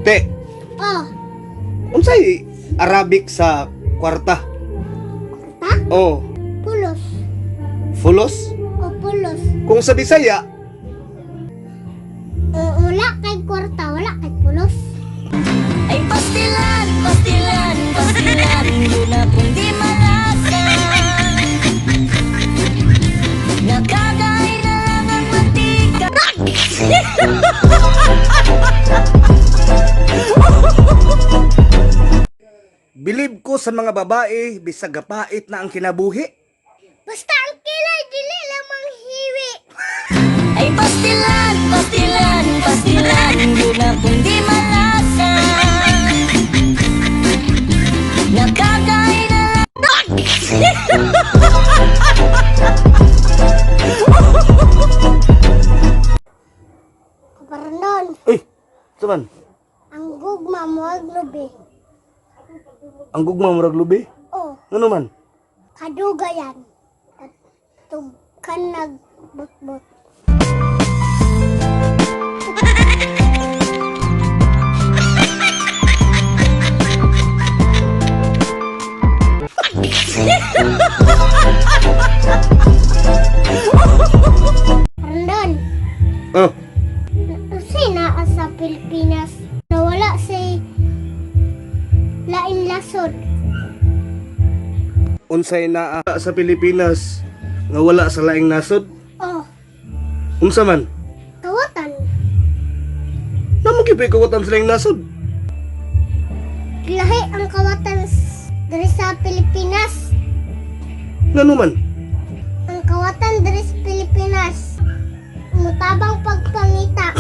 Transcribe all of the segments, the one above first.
Basti, Oh, unsay Arabic sa kwarta? kwarta? Oh, Pulos. fulos? O pulos. Kung sa Bisaya, O, wala kay kwarta, wala kay pulos. Ay pastilan, pastilan, pastilan. Yun akong di malasa. Nakagay na lang ang mantika. Bilib ko sa mga babae bisag gapait na ang kinabuhi. Basta ang kilay, dili lamang hiwi. Ay pastilan, pastilan, pastilan. Yun akong di malasa. Nakagay na lang. Kaparandon, Uy, saman, ang gugma mo ang lubi. ang gugma murag lubi. O, Ngano man? kadugayan. At tugkan nagbutbut. Rondon, Oh, kasi naa sa Pilipinas nawala si lain lasod. Unsay naa sa Pilipinas nga wala sa laing nasod? Oh, Unsa man? kawatan. Namo gyud kawatan sa laing nasod. Lahi ang kawatan diri sa Pilipinas. Ngano man? Ang kawatan diri sa Pilipinas. Mutabang pagpangita.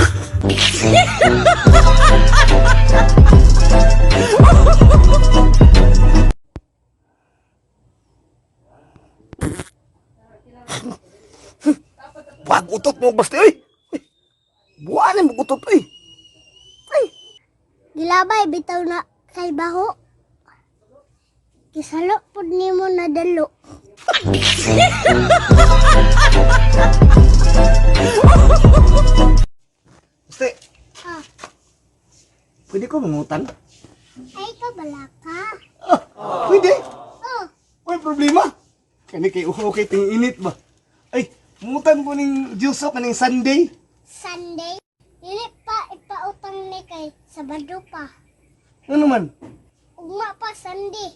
Wag utot mo basta oy. Uy, buwanin mo utot oy. Ay, Gilabay bitaw na kay baho. Kisalo pud nimo nadalo. Basta, Ah, pwede ko mangutan? ay ka balaka. Ah, pwede. Oh, May problema. Kani kay okay ting init ba? Ay, mutan ko ning juice kaning Sunday. Sunday. Dili pa ipautang ni kay Sabado pa. Ano man? Ugma pa Sunday.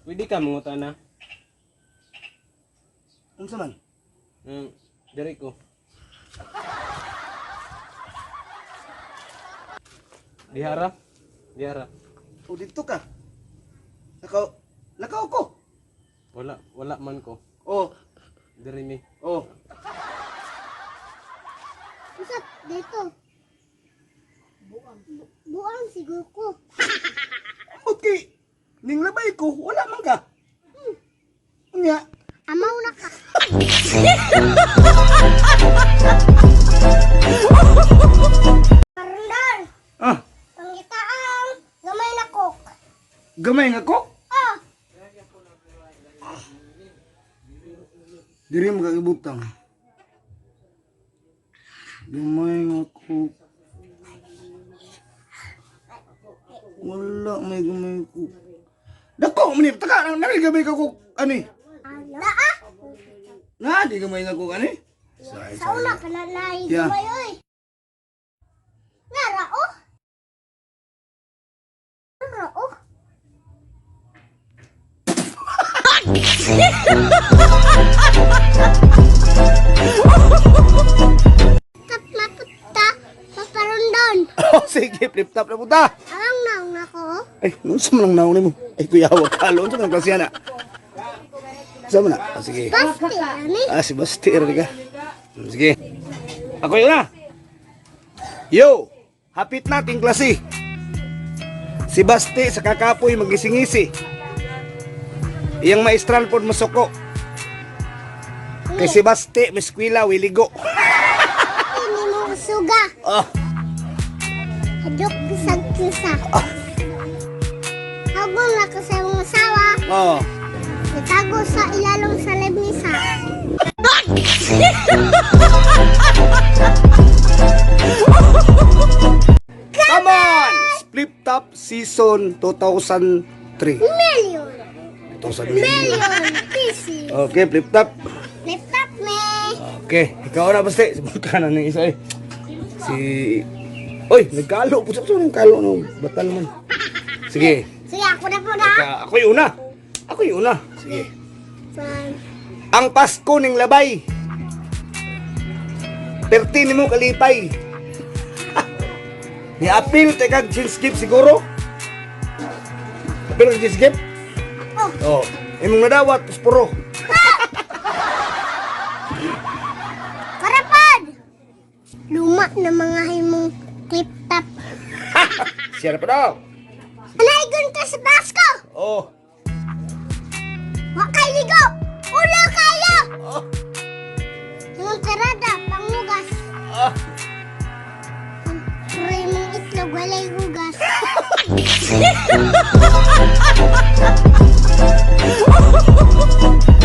Pwede ka mangutan na. Unsa man? Diri ko. Dihara? Dihara. O dito ka. Lakaw, lakaw ko. Wala, wala man ko. Oh, Diri mi. oh. Usap dito. Buang. Buang siguro ko. Okay. Ning labay ko, wala man ka. Unya, Amaw na ka. Parundon, ah, pangitaang gamay na cook. gamay nga ko. Oh, Diri mo kagibutang. Gamay nga ko. Wala may gamay ko. Dako man ni taka nang gamay ka ko ani. naa. Na di gamay nga ko ani. Sorry, Sa una pa na naay Yeah. gamay oy. Nga ra oh. Ra oh. Tap mapunta, paparundon. Oh, sige, flip top na puta. Ang naong ako. oh. Ay, nung sa man lang naon mo. Ay, kuya, wag kalo. Unsa man ang klase na? Sa man na? Ah, sige. Basti, ani. Ah, si Basti, ka. Sige. Ako yun na. Yo, hapit natin klase. Si Basti sa kakapoy magisingisi. Iyang maestral pod masuko. Kay si Basti, miskwila, wiligo. Ini mo suga. Ah, Hadok bisag kisa. Hagong na ko sa imong asawa. oh. Natago sa ilalong sa lamisa. Come on! Split Top Season 2003. Million. 2000 million. Million pieces. Okay, flip top. Flip top me. Okay, ikaw na basta. Sabot ka na ng isa eh. Si... Oy, nagkalo. Pusa ko ng kalo no. Batal man. Sige. Sige, ako na po na. Ika, ako yung una. Ako yung una. Sige. One. Ang Pasko ning labay. Perti nimo kalipay. Ni apil te kag skip siguro. Apil kag skip? Oh. Oh, imong nadawat puro. Parapad! Luma na mga himong clip top. Siya na pa daw. Anaygon ka sa Pasko! Oh. Wa kay ligo! Ulo kayo! Oh. Yung karada, pangugas. Ah. Pero imong itlog, walay hugas.